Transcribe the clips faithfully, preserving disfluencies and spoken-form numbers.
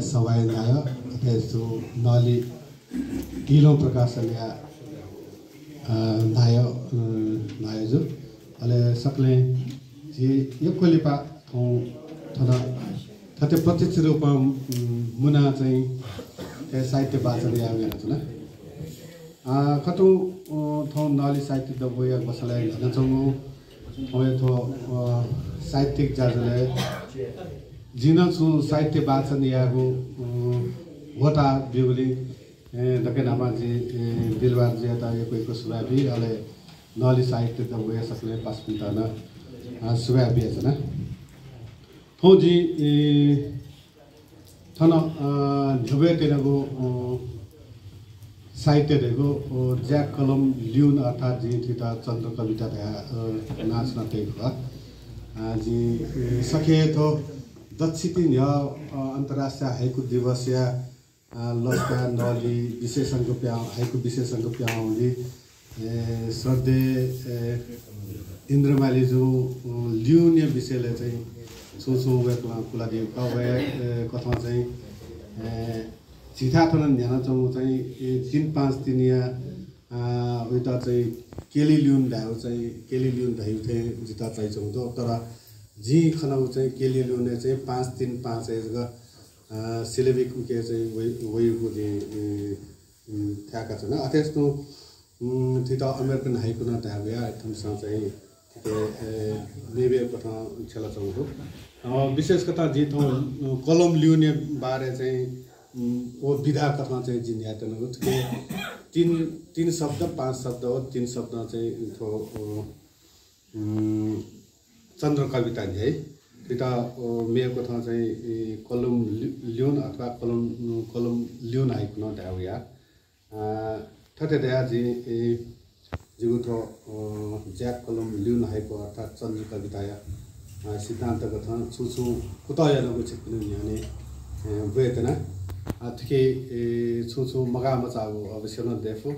सभाया नायः, अथे थ्व नली तिलं प्रकाशनया, अ, नायः, अ, नायःजु, अले सकलें झी यक्व लिपा थौं थन थथे प्रत्यक्ष रूपं, उम्, मुना चाहिँ, ए, साहित्य वाचन यायेगु यानाच्वना। आ, कथं, अ, थौं नली साहित्य दबूया ग्वसालय् न्ह्यानाच्वंगु थौंया थ्व, अ, साहित्यिक ज्याझ्वलय् जिं नं छुं साहित्य वाचन यायेगु, अ, ह्वःताः ब्यूगुलिं, ए, दकले न्हापां जिं, ए, बिलबहादुरजुयात यक्व यक्व सुभाय् बी, अले नली साहित्य दबूया सकलें पासापिन्त नं, अ, सुभाय् बियाच्वना। थौं जिं, ए, थन, अ, न्ह्यब्वये त्यनागु, अ, साहित्य धइगु, अ, ज्या कलम ल्यून अर्थात् जिं थुइत चन्द्र कविता धयाः, अ, नां छुना तयागु खः। अ, जिं, अ, सके थ्व दच्छि ति न्ह्यः, अ, अन्तर्राष्ट्रिय हाइकु दिवसया, अ, लसताय् नली विशेषांक पिहां, हाइकु विशेषांक पिहां वंगु, ए, श्रद्धेय, ए, इन्द्र मालीजु, अ, ल्यूनया विषयलय् चाहिँ छुं छुं वय्कलं कुलादीगु खः। वया, ए, कथं चाहिँ, ए, झीथाय् थन न्ह्यानाच्वंगु चाहिँ, ए, तीन पाँच तीनया, अ, वयात चाहिँ केली ल्यून धायेगु चाहिँ, केली ल्यून धाइगु थें जितः चायाच्वंगु दु। तर जिं खनागु चाहिँ केली ल्यूनय् चाहिँ पाँच तीन पाँचय् जक, अ, syllabic उके चाहिँ वइ-, वइगु जिं, अ, उम्, थाय्काच्वना। अथे हे तुं, उम्, थुइत American हाइकु नं धायेगु या, थुमिसं चाहिँ थुके, ए, मेमेगु कथं छ्यलाच्वंगु दु। अ, विशेष कथं जिं थौं, उम्, कलम ल्यूनया बारे चाहिँ, उम्, व विधा कथं चाहिँ जिं न्ह्यानातयागु दु। थुके तीन, तीन शब्द, पाँच शब्द व तीन शब्द चाहिँ थ्व, अ, उम्, चन्द्र कविता न्ह्याइ। थुइत, अ, मेगु कथं चाहिँ, ए, कलम ल्यु-, ल्यून अथवा कलम, उम्, कलम ल्यून हाइकु नं धायेगु या। अ, थथे धयाः जिं, ए, जिगु थ्व, अ, ज्या कलम ल्यून हाइकु अर्थात् चन्द्र कविताया, अ, सिद्धान्त कथं छुं छुं कुतः यानागु छिकपिनि न्ह्यःने, ए, ब्वये त्यना। अ, थुके, ए, छुं छुं मगाः मचाःगु अवश्य नं दयेफु।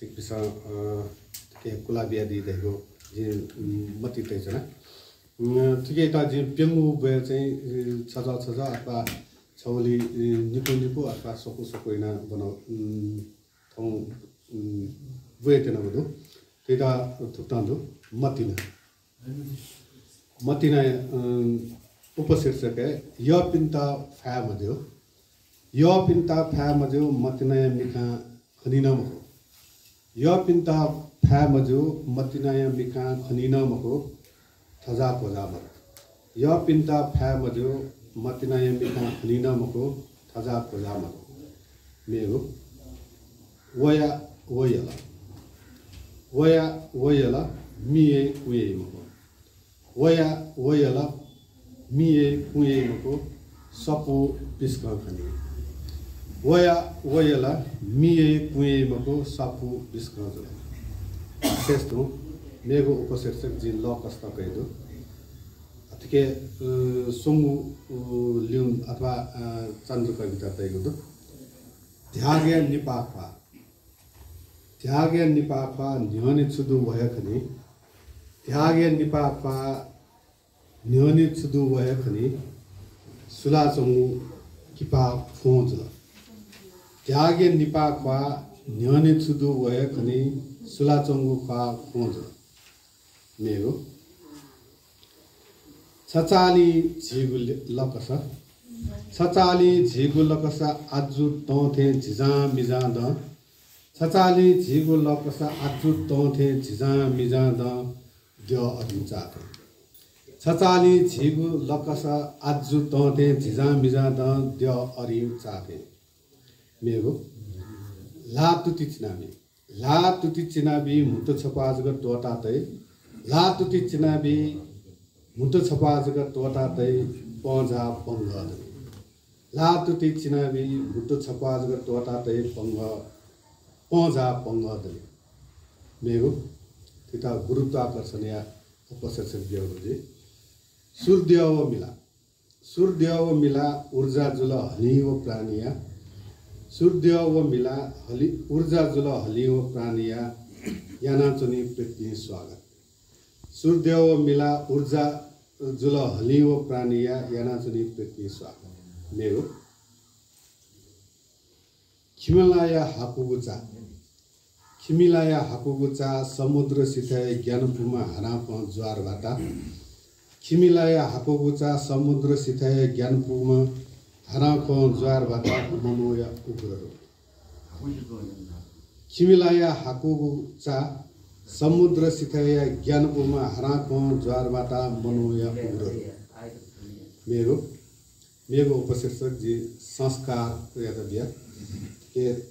छिकपिन्सं, अ, थुके कुला बियादी धइगु जिं, उम्, मतिइ तयाच्वना। उम्, थुकेत जिं प्यंगू ब्वय् चाहिँ, उम्, छजः छजः अथवा छगुली, उम्, निपु निपु अथवा स्वकू स्वकू यानाः ब्वना, उम्, थौं, उम्, ब्वये त्यनागु दु। थुइत थुकथं दु, मतिना। मतिनाया, अँ, उपशीर्षक हे यःपिन्त फाये मज्यू। यःपिन्त फाये मज्यू, मतिनाया मिखां खनी नं मखु। यःपिन्त फाये मज्यू, मतिनाया मिखां खनी नं मखु, थजा क्वजा मरु। यःपिन्त फाये मज्यू, मतिनाया मिखां खनी नं मखु, थजा क्वजा मरु। मेगु, वया वयल। वया वयल, मिये कुये मखु। वया वयल, मिये कुये मखु, सपु बिस्कं खनी। वया वयल, मिये कुये मखु, सपु बिस्कं जुल। अथे हे तुं मेगु उपशीर्षक जिं लःकस्त कयागु दु। अथे हे, अ, स्वंगू, अ, ल्यून अथवा, अ, चन्द्र कविता तयागु दु। ध्यागया निपाः ख्वाः। ध्यागया निपाः ख्वाः न्ह्यःने छु दु व हे खनी। ध्यागया निपाः ख्वाः न्ह्यःने छु दु व हे खनी। सुलाच्वंगु किपाः फ्वं जुल। ध्यागया निपाः ख्वाः न्ह्यःने छु दु व हे खनी। सुलाच्वंगु ख्वाः फ्वं जुल। मेगु। छचाःलिं झीगु ल-, लकस। छचाःलिं झीगु लकस आजु तं थें झिजां मिजां दं। छचाःलिं झीगु लकस आजु तं थें झिजां मिजां दं, द्यः अरिं चाः थें। छचाःलिं झीगु लकस आजु तं थें झिजां मिजां दं, द्यः अरिं चाः थें। मेगु। ल्हाः तुति चिनाबी। ल्हाः तुति चिनाबी, म्हुतु छप्वाः जक त्वःता तइ। ल्हाः तुति चिनाबी, म्हुतु छप्वाः जक त्वःता तइ, पंजाः पंगः दनि। ल्हाः तुति चिनाबी, म्हुतु छप्वाः जक त्वःता तइ, पंगः, पंजाः पंगः दनि। मेगु, थुइत गुरुत्वाकर्षणया उपशीर्षक बियागु जुइ। सूर्य व मिला। सूर्य व मिला ऊर्जा जुल हलिं व प्राणया। सूर्य व मिला हलि-, ऊर्जा जुल हलिं व प्राणया, यानाच्वनी पृथ्वीं स्वागत। सूर्य व मिला ऊर्जा जुल हलिं व प्राणया, यानाच्वनी पृथ्वीं स्वागत। मेगु। खिमिलाया हाकुगु चा। खिमिलाया हाकुगु चा समुद्र सिथय् ग्यानापुमा हारांकं ज्वार भाता। खिमिलाया हाकुगु चा समुद्र सिथय् ग्यानापुमा हारांकं ज्वार भाता मनूया उग्र रूप। खिमिलाया हाकुगु चा समुद्र सिथय् ग्यानापुमा हारांकं ज्वार भाता मनूया उग्र रूप। मेगु मेगु उपशीर्षक जि संस्कारयात बिया। के, अ,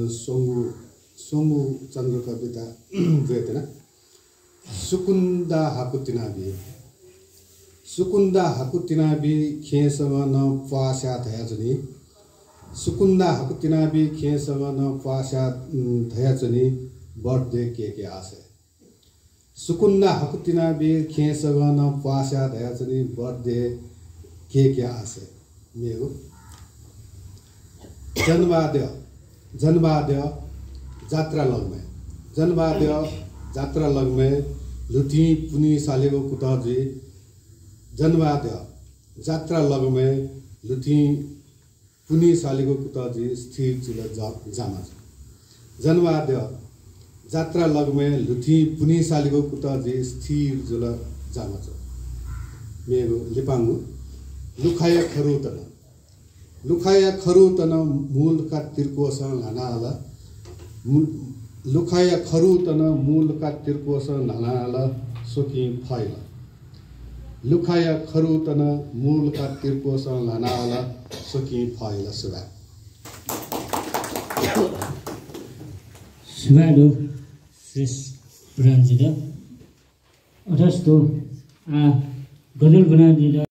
स्वंगू, स्वंगू चन्द्रकविता ब्वयेत्यना। सुकुन्दा हाकु तिनाबी। सुकुन्दा हाकु तिनाबी खेँसं नं प्वास्या धयाच्वनी। सुकुन्दा हाकु तिनाबी खेँसं नं प्वास्या, उम्, धयाच्वनी birthday cake या आशय। सुकुन्दा हाकु तिनाबी खेँसं नं प्वास्या धयाच्वनी birthday cake या आशय। मेगु। जनवाद्य, जनवाद्य जात्रा लग्मय्। जनवाद्य जात्रा लग्मय् ल्हुतिं पुन्हि सालेगु कुतः जुइ। जनवाद्य जात्रा लग्मय् ल्हुतिं पुन्हि सालेगु कुतः जुइ स्थिर जुल ज-, जामा जु। जनवाद्य जात्रा लग्मय् ल्हुतिं पुन्हि सालेगु कुतः जुइ स्थिर जुल जामा जु। मेगु लिपांगु। लुखाया खरु तन। लुखाया खरु तन मूल का तिर्कोसं ल्हानाल। मु-, लुखाया खरु तन मूल का तिर्कोसं ल्हानाल स्वकिं फैल। लुखाया खरु तन मूल का तिर्कोसं ल्हानाल स्वकिं फैल। सुभाय्। सुभाय् दु श्रेष्ठ प्रधानजीत। अथास्तु आ गणेश प्रधानजीत।